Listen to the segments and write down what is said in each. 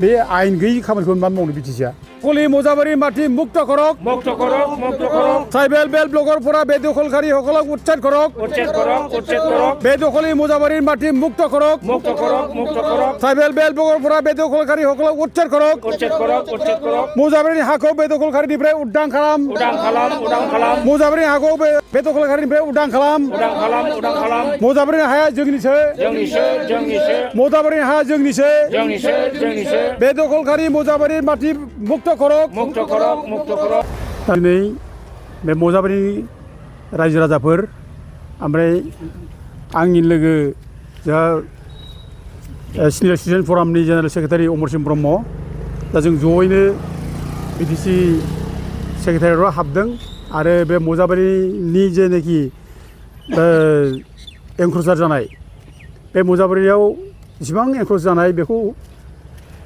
बे आयेन गैयि खामानिखौ मा मावनो बिटिसिआ कलि मजाबारि माटी मुक्त करक ट्राइबेल बेल्ट ब्लगारफोरा बे दखलखारि সকলক উচ্ছেদ করক बे दखলি मजाबारि माटी मुक्त करक ट्राइबेल बेल्ट ब्लगारफोरा बे दखलखारि সকলক উচ্ছেদ করক मजाबारि हाखौ बे दखलखारिनिफ्राय उदां खालाम मजाबारि हाखौ बे दखलखारिनिफ्राय उदां खालाम मजाबारि हाया जोंनिसो मजाबारि हाया जोंनिसो बे दखलखारि मजाबारि माटी मुक्त करक दिनै बे मजाबारि रायजो राजाफोर ओमफ्राय आंनि लोगो जोंहा senior citizen फरामनि general secretary अमरसिं Brahma दा जों जयैनो बिटिसि सेक्रेटारियेटआव हाबदों आरो बे मजाबारिनि जेनाखि एंख्रजार जानाय बे मजाबारियाव जेसेबां एंख्रज जानाय बेखौ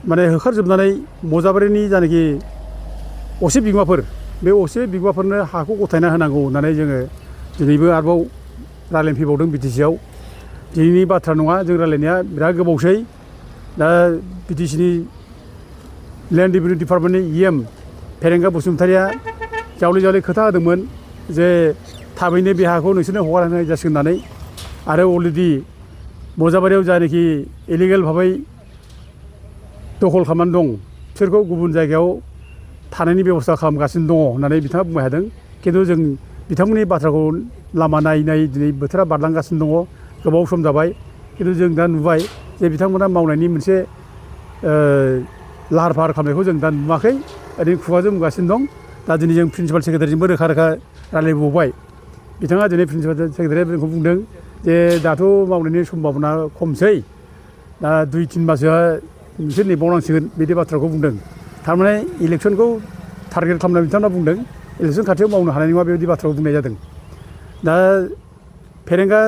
माने होखारजोबनानै मजाबारिनि जानाखि असे बिगोमाफोर बे असे बिगोमाफोरनो हाखौ गथायना होनांगौ होननानै जोङो दिनैबो आरोबाव रायलायनो फैबावदों बिटिसिआव दिनैनि बाथ्रा नङा जों रायलायनाया बिराद गोबावसै दा बिटिसिनि लेन्ड रेभिनिउ डिपार्टमेन्टनि इएम फेरेंगा बसुमतारिया जावले खोथा होदोंमोन जे थाबैनो बे हाखौ नोंसोरनो हगार होनाय जासिगोन होननानै आरो अलरेडि मजाबारियाव जायनाखि इलिगेल भाबै दखल खालामनानै दं बिसोरखौ गुबुन जायगायाव थानायनि बेबस्था खालामगासिनो दङ होननानै बिथाङा बुंबाय थादों खिन्थु जों बिथांमोननि बाथ्राखौ लामा नायै दिनै बोथोरा बारलांगासिनो दङ गोबाव सम जाबाय खिन्थु जों दा नुबाय जे बिथांमोना मावनायनि मोनसे लाहार फाहार खालामनायखौ जों दा नुवाखै ओरैनो खुगाजों बुंगासिनो दं दा दिनै जों प्रिन्सिपाल सेक्रेटारिजोंबो रोखा रायलायबावबाय बिथाङा दिनै प्रिन्सिपाल सेक्रेटारिया जोंखौ बुंदों जे दाथ' मावनायनि सम्भाबना खमसै दा 2-3 मासोआ नोंसोर नेबावनांसिगोन बिदि बाथ्राखौ बुंदों थारमाने इलेक्सनखौ टारगेट खालामनानै बिथांमोना बुंदों इलेक्सन खाथियाव मावनो हानाय नङा बेबायदि बाथ्राखौ बुंनाय जादों दा फेरेंगा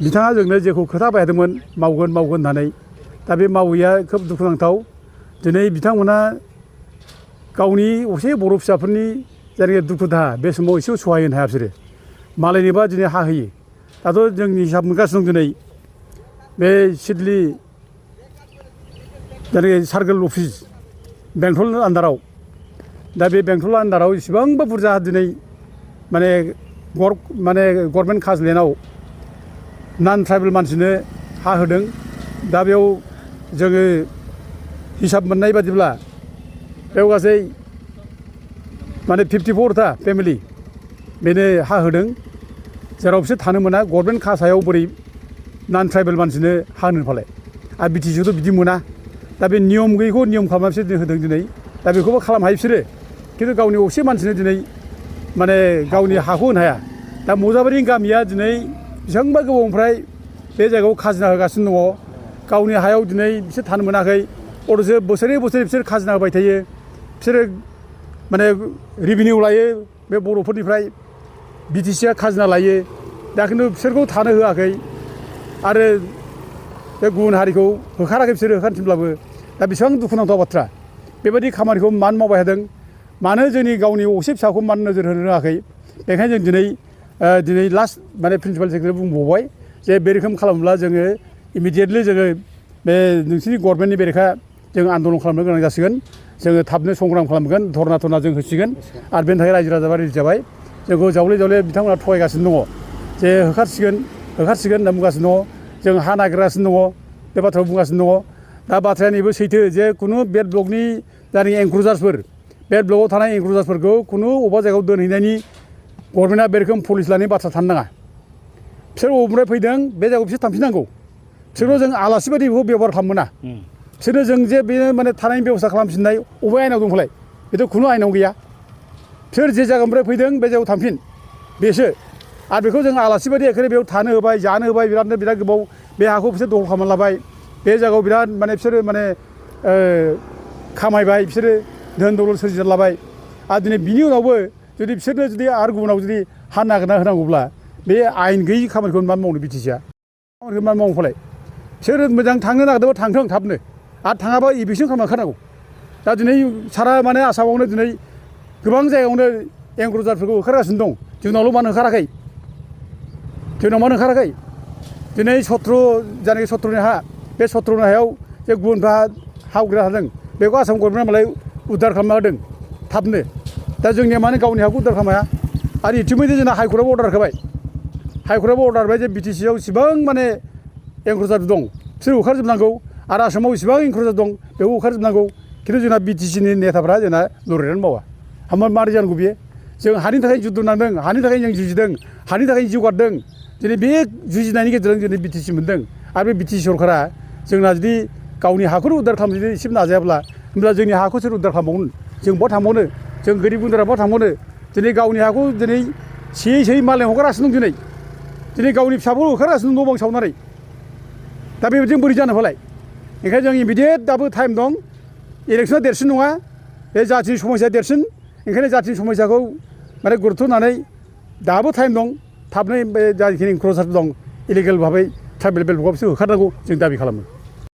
बिथाङा जोंनो जेखौ खोथा बायदोंमोन मावगोन होननानै दा बे मावैया खोब दुखुनांथाव दिनै बिथांमोना गावनि असे बर' फिसाफोरनि जायनाखि दुखु दाहा बे समाव एसेबो सहाय होनो हाया बिसोरो मालायनोबा दिनै हा होयो दाथ' जोंनि हिसाब मोनगासिनो दं दिनै बे सिडली जायनाखि सार्कोल अफिस बेंटल आन्दाराव दा बे बेंटल आन्दाराव इसेबांबा बुरजा दिनै माने गभर्नमेन्ट खाजोलेन्डआव नान ट्राइबेल मानसिनो हा होदों दा बेयाव जोङो हिसाब मोननाय बादिब्ला बेयाव गासै माने 54टा फेमिलि बेनो हा होदों जेराव बिसोर थानो मोना गभर्नमेन्ट खासायाव बोरै नान ट्राइबेल मानसिनो हा होनो फालाय आरो बिटिसिआवथ' बिदि मोना दा बे नियम गैयैखौ नियम खालामना बिसोर होदों दिनै दा बेखौबो खालामनो हायो बिसोरो खिन्थु गावनि असे मानसिनो दिनै माने गावनि हाखौ होनो हाया दा मजाबारिनि गामिया दिनै बेसेबांबा गोबावनिफ्राय बे जायगायाव खाजोना होगासिनो दङ गावनि हायाव दिनै बिसोर थानो मोनाखै अथ'सो बोसोरै बिसोर खाजोना होबाय थायो बिसोरो माने रेभिनिउ लायो बे बर'फोरनिफ्राय बिटिसिआ खाजोना लायो दा खिन्थु बिसोरखौ थानो होआखै आरो बे गुबुन हारिखौ होखाराखै बिसोरो होखारनो थिनब्लाबो दा बेसेबां दुखुनांथाव बाथ्रा बेबायदि खामानिखौ मानो मावबाय थादों मानो जोंनि गावनि असे फिसाखौ मानो नोजोर होनो रोङाखै बेखायनो जों दिनै लास्ट माने प्रिन्सिपाल सेक्रेटारि बुंबावबाय जे बे रोखोम खालामोब्ला जोङो इमिडियेटलि जोङो बे नोंसिनि गभर्नमेन्टनि बेरेखा जों आन्दलन खालामनो गोनां जासिगोन जोङो थाबनो संग्राम खालामगोन धरना जों होसिगोन आरो बेनि थाखाय रायजो राजाफ्रा रेडि जाबाय जोंखौ जावले बिथांमोना थगायगासिनो दङ जे होखारसिगोन होनना बुंगासिनो दङ जों हा नागिरगासिनो दङ बे बाथ्राखौ बुंगासिनो दङ दा बाथ्राया नैबे सैथो जे खुनु बेड ब्लकनि जायनाखि एंक्रुजार्सफोर बेड ब्लकआव थानाय एंक्रुजार्सफोरखौ खुनु अबेबा जायगायाव दोनहैनायनि गभर्नमेन्टआ बे रोखोम पलिसि लानायनि बाथ्रा थानो नाङा बिसोर बबेनिफ्राय फैदों बे जायगायाव बिसोर थांफिननांगौ बिसोरखौ जों आलासि बायदि बेखौ बेबहार खालामनो मोना बिसोरनो जों जे बे माने थानायनि बेबस्था खालामफिननाय अबे आयेनाव दंफालाय बेथ' खुनु आयेनाव गैया बिसोर जे जायगानिफ्राय फैदों बे जायगायाव थांफिन बेसो आरो बेखौ जों आलासि बायदि एखेबारे बेयाव थानो होबाय जानो होबाय बिराद गोबाव बे हाखौ बिसोर दखल खालामना लाबाय बे जायगायाव बिराद माने बिसोरो माने खामायबाय बिसोरो धोन दौलत सोरजिना लाबाय आरो दिनै बिनि उनावबो जुदि बिसोरनो जुदि आरो गुबुनाव जुदि हा नागिरना होनांगौब्ला बे आयेन गैयि खामानिखौ मा मावनो बिटिसिआ खामानिखौ मा मावनो फालाय बिसोर मोजां थांनो नागिरदोंबा थांथों थाबनो आरो थाङाबा इभिकसन खालामना होखानांगौ दा दिनै सारा माने आसामावनो दिनै गोबां जायगायावनो एंक्रुजारफोरखौ होखारगासिनो दं जोंनावल' मानो होखाराखै दिनै सत्र जानाखि सत्रनि हा बे सत्रनि हायाव जे गुबुनफ्रा आवग्रिना थादों बेखौ आसाम गभर्नमेन्टआ मालाय उद्धार खालामना होदों थाबनो दा जोंनिया मानो गावनि हाखौ उद्धार खालामनो हाया आरो इतिमयधे जोंना हाइकर्टआबो अर्डार होबाय हाइकर्टआबो अर्डार होबाय जे बिटिसिआव इसिबां माने एंक्र'चार दं बिसोर होखारजोबनांगौ आरो आसामाव इसिबां एंक्र'चार दं बेखौ होखारजोबनांगौ खिन्थु जोंना बिटिसिनि नेताफ्रा जोंना लरिनानै मावा हामा मारै जानांगौ बियो जों हानि थाखाय जुद्ध नांदों हानि थाखाय जों जुजिदों हानि थाखाय जिउ गारदों दिनै बे जुजिनायनि गेजेरजों दिनै बिटिसि मोनदों आरो बे बिटिसि सरकारा जोंना जुदि गावनि हाखौनो उद्धार खालामनो जुदि एसेबो नाजायाब्ला होमब्ला जोंनि हाखौ सोर उद्धार खालामबावगोन जों बहा थांबावनो जों गोरिब गुन्द्रा बहा थांबावनो दिनै गावनि हाखौ दिनै सेयै मालाय हगारगासिनो दं दिनै गावनि फिसाफोरखौ होखारगासिनो दं न' बां सावनानै दा बेबायदिजों बोरै जानो फालाय ओंखायनो जों इमिडियेट दाबो टाइम दं इलेक्सना देरसिन नङा बे जाथिनि समस्या देरसिन ओंखायनो जाथिनि समस्याखौ माने गुरुत्थ' होनानै दाबो टाइम दं थाबनो बे जाखिनि एंक्र'चार दं इलिगेल भाबै ट्राइबेल बेल्टखौ बिसोर होखारनांगौ जों दाबि खालामो